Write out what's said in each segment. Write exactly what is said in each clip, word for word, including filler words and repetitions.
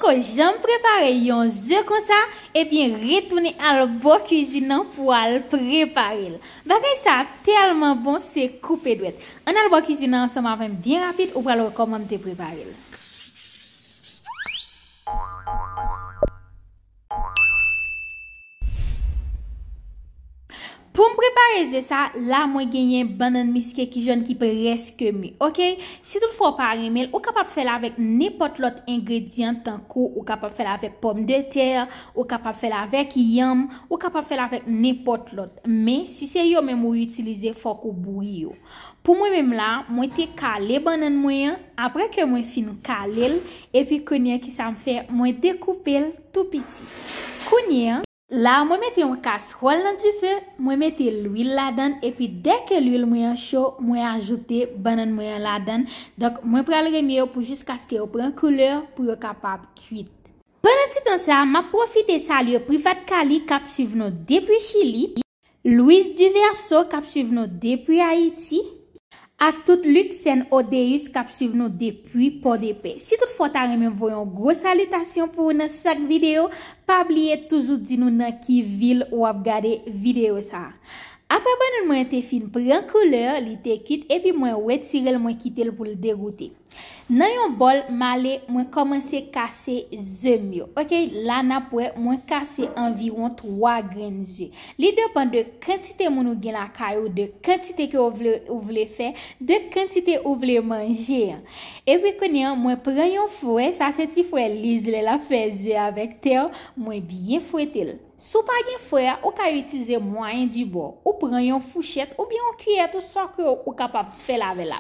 Ko janm prepare yon ze konsa, ebyen retounen al bò kwizin nan pou al prepare l. Bagay sa tèlman bon, se koupe dwèt. Ann al bò kwizin nan ansanm avè m byen rapid, ou pral wè kòman m te prepare l. Pou m prepare ze sa, la mwen genyen bannann miske ki jòn ki prèske mi, oke? Si toutfwa w pa renmen l, ou kapab fè l avèk nenpòt lòt engredyan, tankou ou kapab fè l avèk pòmdetè, ou kapab fè l avèk yanm, ou kapab fè l avèk nenpòt lòt. Men, si se yo menm ou itilize, fòk ou bouyi yo. Pou mwen menm la, mwen te kale bannann mwen an, apre ke mwen fin kale l, epi kounye a kisa m fè, mwen dekoupe l tou piti. Kounye a, la mwen mete yon kaswòl nan dife, mwen mete lwil ladann, epi dèke lwil mwen an cho, mwen ajoute bannann mwen an ladann. Donk, mwen pral remye yo pou jiskaske yo pran koulè pou yo kapab kwit. Pandan ti tan sa, m ap pwofite salye Privat Kali k ap swiv nou depi Chili, Louis Duverso k ap swiv nou depi Ayiti, ak tout Luxène Odeus k ap swiv nou depi Pòdepè. Si toutfwa w ta renmen voye yon gwo salitasyon pou ou nan chak videyo, pa bliye toujou di nou nan ki vil w ap gade videyo sa a. Apre bannann mwen te fin pran koulè, li te kwit, epi mwen retire l, mwen kite l pou l degoute. Nan yon bòl, m ale, mwen kòmanse kase ze m yo. Oke, la n ap wè, mwen kase anviwon twa grenn ze. Li depann de kantite moun ou gen lakay ou, de kantite ke ou vle, ou vle fè, de kantite ou vle manje an. Epi kounye a, mwen pran yon fwè, sa se ti fwè Liz lè l ap fè ze avèk tè, mwen byen fwete l. Si w pa gen fwè a, ou ka itilize mwayen di bò. Ou pran yon fouchèt oubyen yon kiyè, tou sa ke ou kapab fè l avè l la.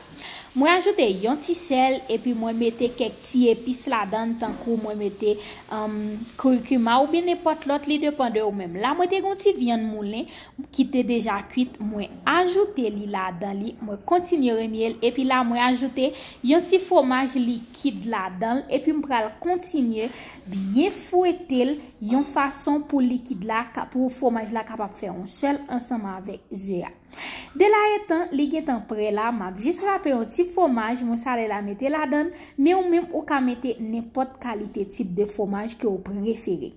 Mwen ajoute yon ti sèl, epi mwen mete kèk ti epis ladann, tankou mwen mete, um, kurkuma oubyen nenpòt lòt, li depann de ou menm. La, mwen te gen yon ti vyann moulen ki te deja kwit, mwen ajoute li ladan li, mwen kontinye remye l, epi la, mwen ajoute yon ti fwomaj likid ladan l, epi m pral kontinye byen fwete l yon fason pou likid la, ka- pou fwomaj la kapab fè yon sèl ansanm avèk ze a. De la etan, li gentan prè la, m ap jis rape yon ti fwomaj, mwen sale la mete ladann, men ou menm ou ka mete nenpòt kalite tip de fwomaj ke ou prefere.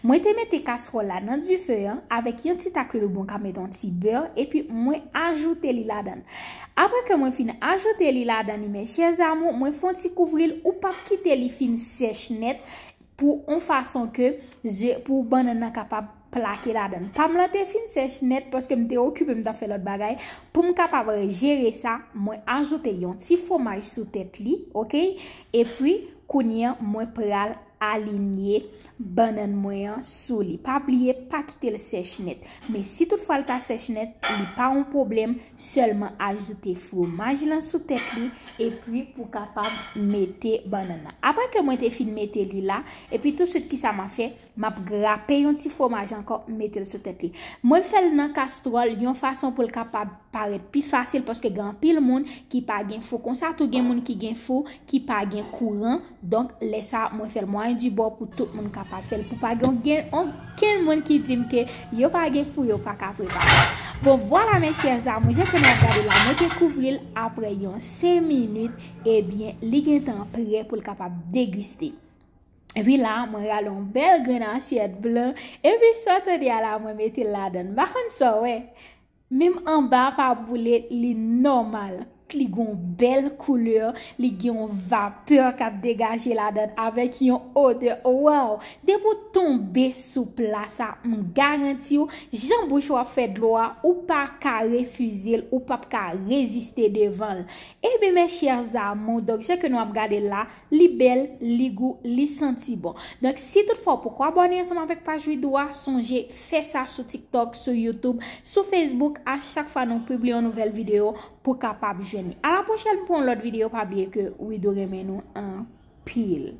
Mwen te mete kaswòl la nan dife an avèk yon ti tak lwil oubyen ou ka mete yon ti bè, epi mwen ajoute li ladann. Apre ke mwen fin ajoute li ladann li, mes chers amours, mwen fè yon ti kouvri l, ou p ap kite li fin sèch nèt, pou yon fason ke ze, pou bannann nan kapab plake ladann. Pa m lan te fin sèch nèt paske m te okipe, m t ap fè lòt bagay. Pou m kapab jere sa, mwen ajoute yon ti fwomaj sou tèt li, oke? Epi, kounye a, mwen pral alinye bannann mwen an sou li. Pa bliye, pa kite l sèch nèt. Men si toutfwa l ta sèch nèt, li pa yon pwoblèm. Sèlman ajoute fwomaj lan sou tèt li, epi pou kapab mete bannann nan. Apre ke mwen te fin mete li la, epi touswit kisa m ap fè? M ap rape yon ti fwomaj ankò, m mete l sou tèt li. Mwen fè l nan kastwòl yon fason pou l kapab parèt pi fasil, paske gen anpil moun ki pa gen fou. Konsa tou gen moun ki gen fou, ki pa gen kouran. Donk, lè sa, mwen fè l mwayen di bò pou tout moun kapab fè l, pou pa gen, gen okenn moun ki di m ke yo pa gen fou, yo pa ka prepare. Bon, vwala, mes chers amours, jan ke n ap gade la, mwen te kouvri l apre yon senk minit, ebyen, li gentan prè pou l kapab degiste. Epi la, mwen rale yon bèl grenn asyèt blan, epi sa w tande a la, mwen mete l ladann. M pa konn sa w wè. Menm anba pa boule, li nòmal. Li gen yon bèl koulè, li gen yon vapè k ap degaje ladann avèk yon odè. Waw! Depi w tonbe sou pla sa, m garanti w, jan bouch ou ap fè dlo a, ou pa ka refize l, ou p ap ka reziste devan l. Ebyen, mes chers amours, donk, jan ke nou ap gade l la, li bèl, li gou, li santi bon. Donk, si toutfwa w poko abòne ansanm avèk paj Widoo a, sonje fè sa sou TikTok, sou YouTube, sou Facebook, a chak fwa nou pibliye yon nouvèl videyo pou w kapab jwenn li. A la pwochèn pou yon lòt videyo, pa bliye ke Widoo renmen nou anpil.